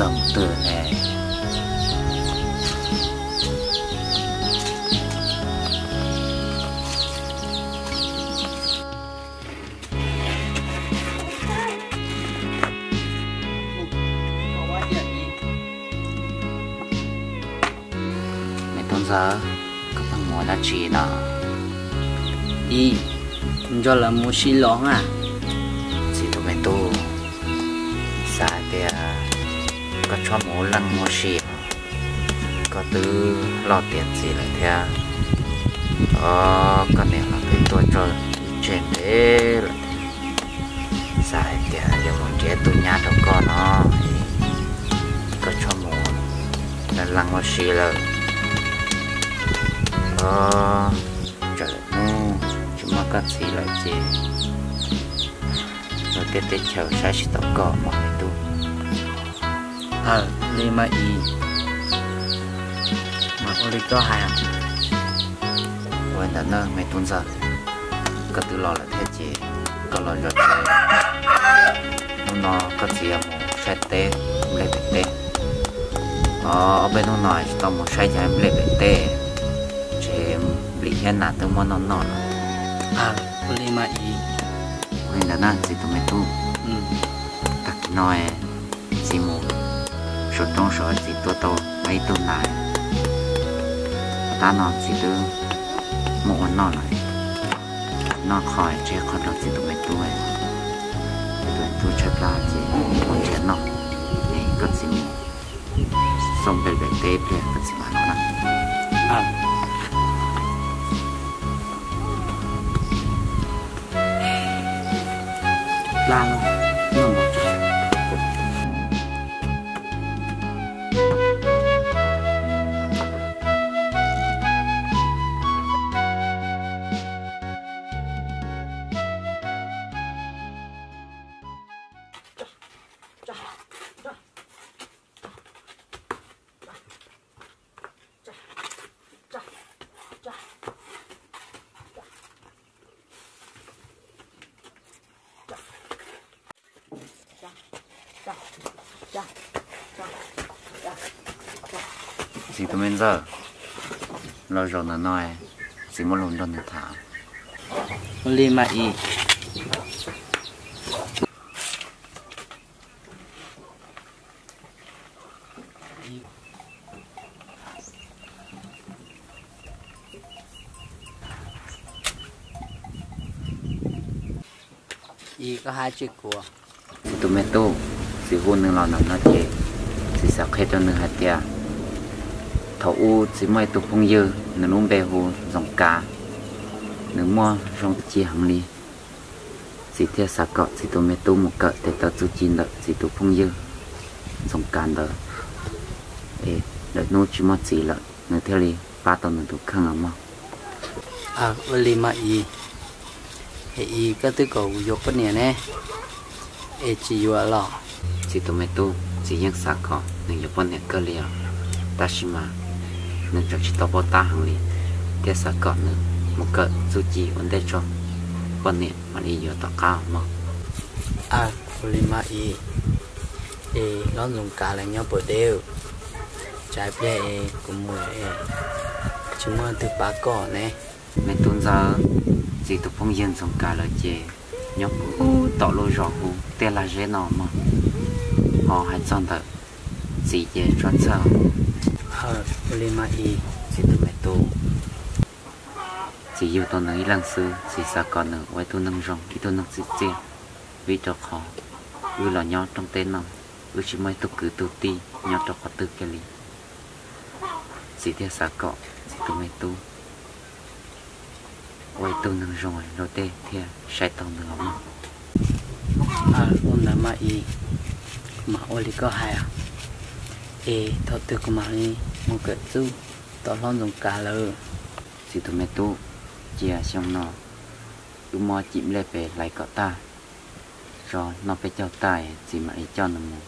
Tau mus twg ne? Me tub ntxawg, koj pheej mus ua dab tsi no? Ib, nco lawv mus si los na. Txiv tus me tub, xav hais tias koj txhob mus ua leej ua si os. Koj twb loj tiav ntxiv lawm thiab, os, koj niam los twb tuag tso ib tseg ntev lawm thiab. Xav hais tias yuav mus nrhiav tus nyab rau koj no, koj txhob mus ua leej ua si lawm. Os, txawm hnub tsis muaj koj txiv lawm ces luag tej teb chaws saib tsis taus koj mog me tub. Aw, li mas ib, mas ua li koj hais. Ua li ntawd na me tub ntxawg, koj twb los lawm thiab ces koj los zov tsev. Hnub no koj txiv yuav mus saib teb, nplej pem teb. Os, ob peb hnub no tsis tau mus saib cov nplej pem teb, ces nplis thiab nas twb muab noj noj lawm. Ua li mas ib. Ua li ntawd na txiv tus me tub. Tag kis no txiv mus saum roob saud txiv tua tau ib tug nas, tab no txiv twb muab ua noj lawm. Noj qho tseg qho rau txiv tus me tub, txiv tus me tub tshaib plab ces mus nrhiav noj, es koj txiv mus xauj nplej pem teb pliag koj txiv mam los na. Txiv tus me ntxawg, los zaum ntawm no, txiv muaj lus nrog nws tham. Ua li mas ib. Ib, koj hais tsis kuv. Txiv tus me tub, txiv hu nws los ntawm no ces txiv xav qhia rau nws hais tias thaum ub txiv muaj ib tug phooj ywg, nws lub npe hu Ntxoov Kav, nws muaj zoo ci heev li. Txiv thiaj xav kom txiv tus me tub mus kawm tes taw txuj ci ntawm txiv tus phooj ywg Ntxoov Kav ntawd, es lawm hnub tsis muaj txiv lawm nws thiaj li pab tau nws tus kheej os mog. Ua li mas ib, es ib koj twb kom kuv yuav poj niam ne, es tsis yuav los? Txiv tus me tub, txiv yeej xav kom nws yuav poj niam kawg li os, tab sis mas nws tseem tsis tau paub tab heev li, thiab xav kom nws mus kawm txuj ci ua ntej tso, poj niam mam li yuav tom qab mog. Ua li mas ib, es hlob Ntxoov Kav lawv nyob puas deb? Tsam pliag es kuv mus es tsis muaj leej twg pab koj ne. Me tub ntxawg, txiv tus phooj ywg Ntxoov Kav lawv ces nyob puag tom lub zos hu Tiaj Laj Zeb no mog. Ho hais txog ntawm txiv ces tso txhawj. Ua li mas ib, txiv tus me tub, txiv yug tau nws ib leeg xwb, txiv xav kom nws ua ib tug neeg zoo, ib tug neeg txiv txiaj, vim rau qhov wb los nyob rooj teb no, wb tsis muaj ib tug kwv tug tij nyob rau qhov twg kiag li. Txiv thiaj xav kom txiv tus me tub ua ib tug neeg zoo luag tej thiaj saib taus nws os mog. Ua ntawd mas ib, kuv mam ua li koj hais. Es thaum twg kuv mam li mus kawm txuj tom hlob Ntxoov Kav lawv? Txiv tus me tub, cia xyoo no wb muab cim nplej pem hlais kom tag, tso noj peb caug tag txiv mam li coj nws mus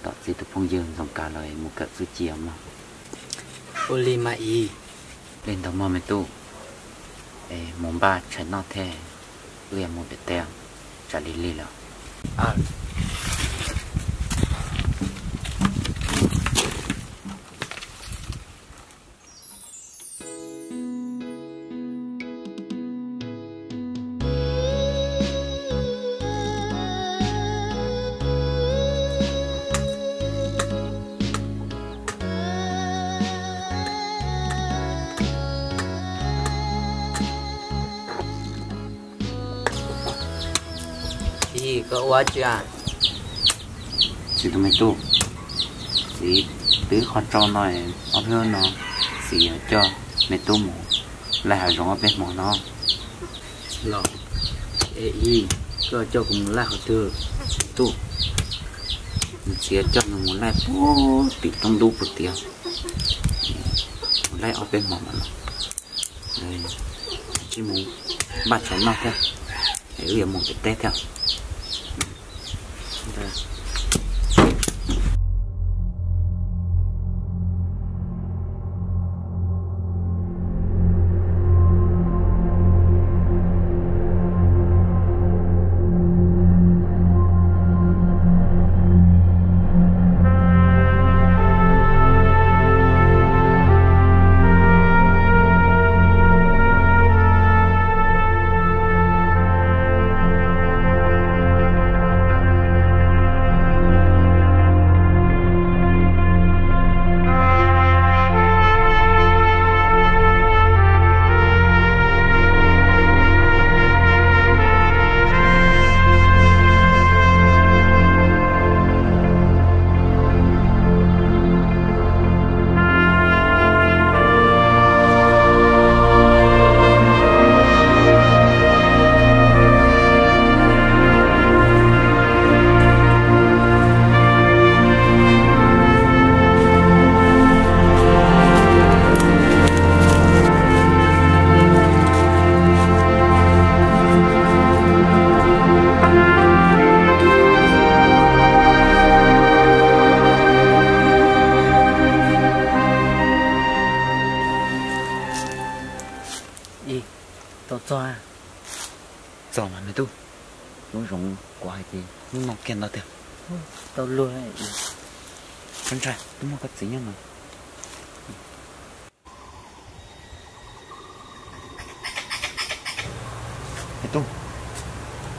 tom txiv tus phooj ywg Ntxoov Kav lawv mus kawm txuj ci os mog. Ua li mas ib. Li ntawd mog me tub, es mus npaj tshais noj thiab, wb yuav mus pem teb, tsam lig lig lawm. Ib, koj ua tsi a? Txiv tus me tub, txiv twb qhov tsau no, ob peb hnub no txiv yuav coj me tub mus laij hav zoov ob peb hmo no. Los, ib, koj coj kuv mus laij qhov twg? Txiv tub, txiv yuav coj nws mus laij puag tim roob dub puag tim, mus laij ob peb hmo mas los, tsij mus npaj tsho noj thiab, es wb yuav mus pem teb thiab. Ib, tau txog. Txog mas me tub, lub zoov kuv hais tias hnub no kiag ntag tiag. Tau luag. Koj ntshai, twb muaj koj txiv nyob no. Me tub,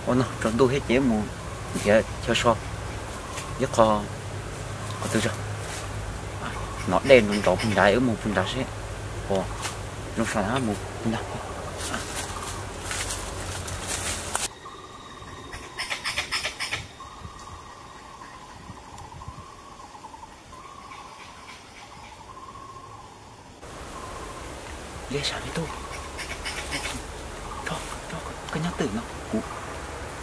ua no tsaus ntuj thiab ces wb mus nrhiav chaw so ib qho, qhov twg zog, hnov dej nrov nrov puag nrad, wb mus puag nrad seb puas zoo so, mus puag nrad. Liab sab me tub, koj nyob twj ywm no, kuv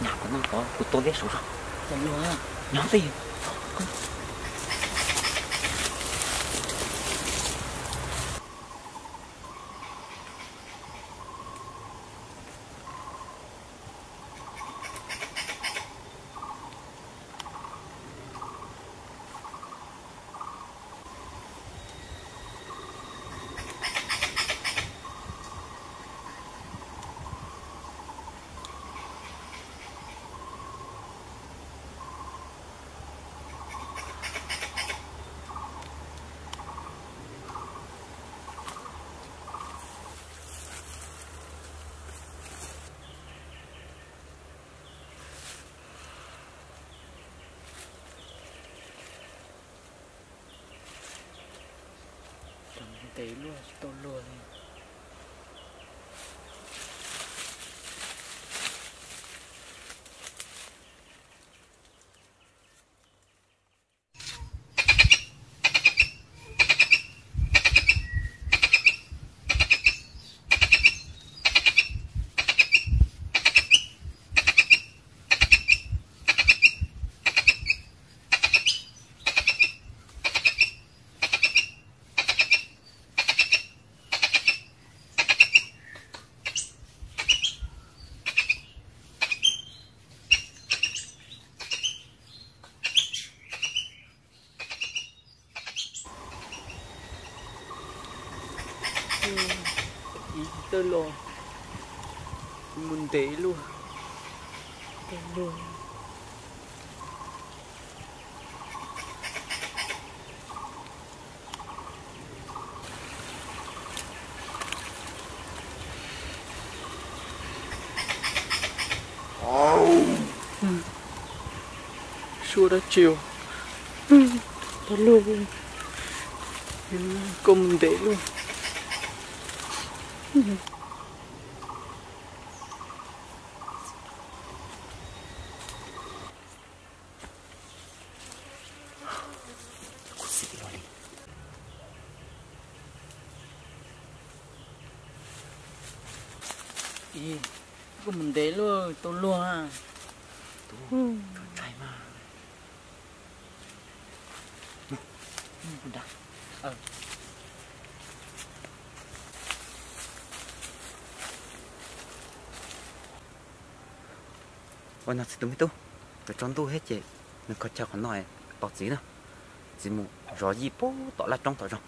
nyas kom no tod kuv tua liab saud zog. Nyob twj ywm. Ntev luaj tsis tau luag li. Ib tawm los mus ntev luaj. Suab dab tsi? Tau luag. Koj mus ntev luaj. Koj mus ntev luaj tau luag. Ua no txiv tus me tub, yuav tsaus ntuj thiab ces nws kho chaw qhov no tos txiv na. Txiv mus zov yij puag tom laj roob tom zos,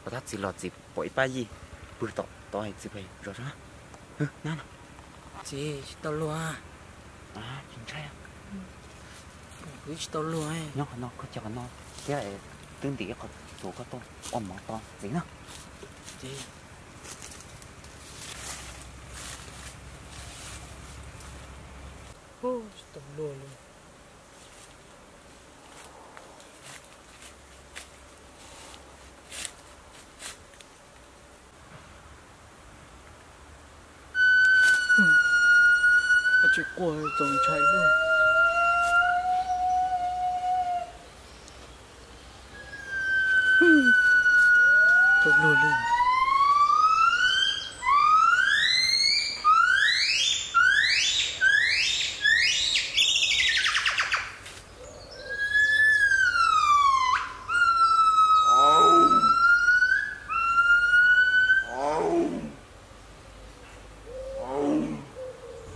tab txiv los txiv pom ib pab yij pw tom tod, txiv pem zov zov. Txiv, tsis tau luag. Tsis ntshai, kuv tsis tau luag. Nyob qhov no kho chaw qhov no thiab, twb ntim ib qho txhuv koj tuaj ua mov tos txiv na. Tsis tau luag li. Tsis quaj txaus ntshai luaj. Tau luag li.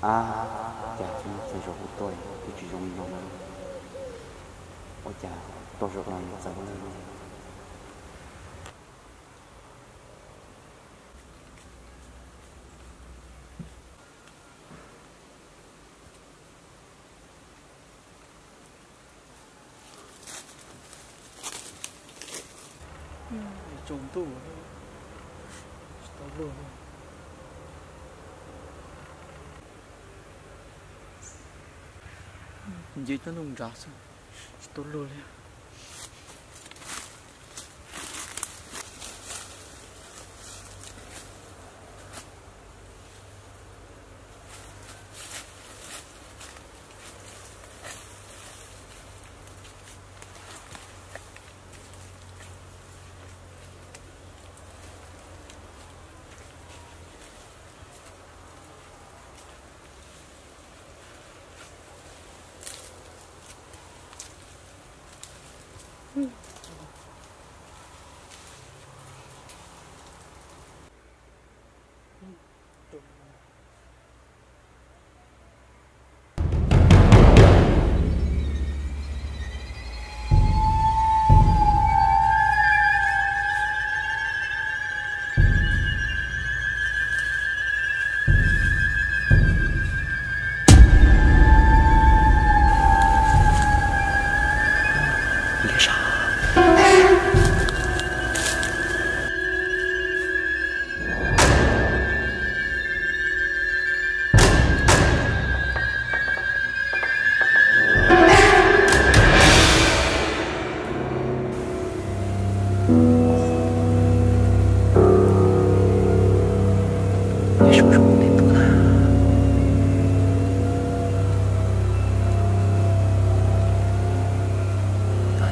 Ab, cas txiv zov kuv tuaj twb tsis zoo li no na. Ua cas tuaj zaum no yuav txawv li no. Tsaus ntuj, tsis tau luag. Nce cov ntuj nrad xwb, tsis tau luag li.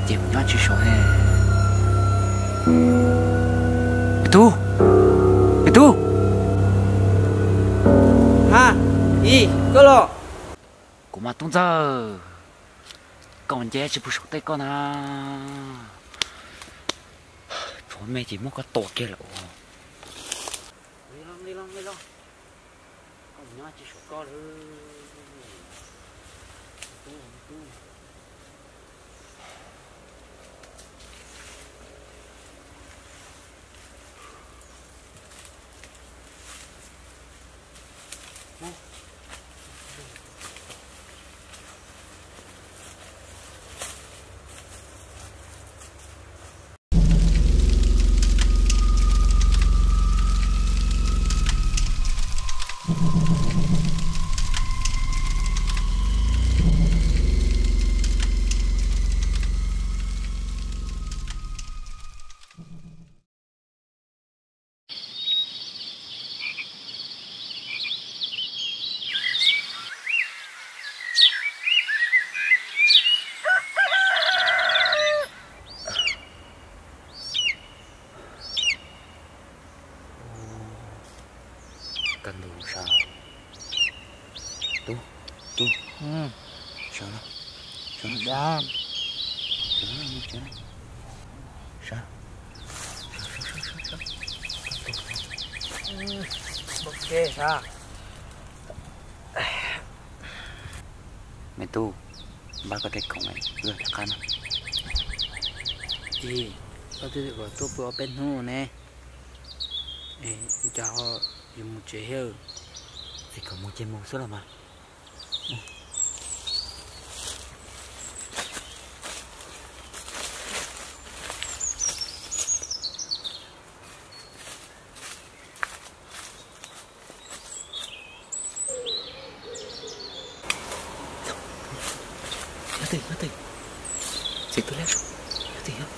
Ces kuv nyob tsis saud ne. Me tub, me tub. Ha, ib, koj los. Kuv mas tub ntxawg, koj nce tsis pub saum tej koj na. Tshuav me ces muab koj tua kiag lawm. Koj nyob tsis saum koj lawm. Kaj ntug sab. Tub, tub, sawv, sawv, sawv, sawv, sawv, sawv, sawv, sawv, sawv, sawv, sawv. Me tub, npaj koj tej khoom wb rov qab na. Txiv, koj twb kom tuaj pw ob peb hnub ne, cas ho yuav mus tsev thiab? Txiv, kom mus ces mus xwb los mas. Nyob twj, nyob twj. Txiv, pw lawm. Nyob twj, nyob.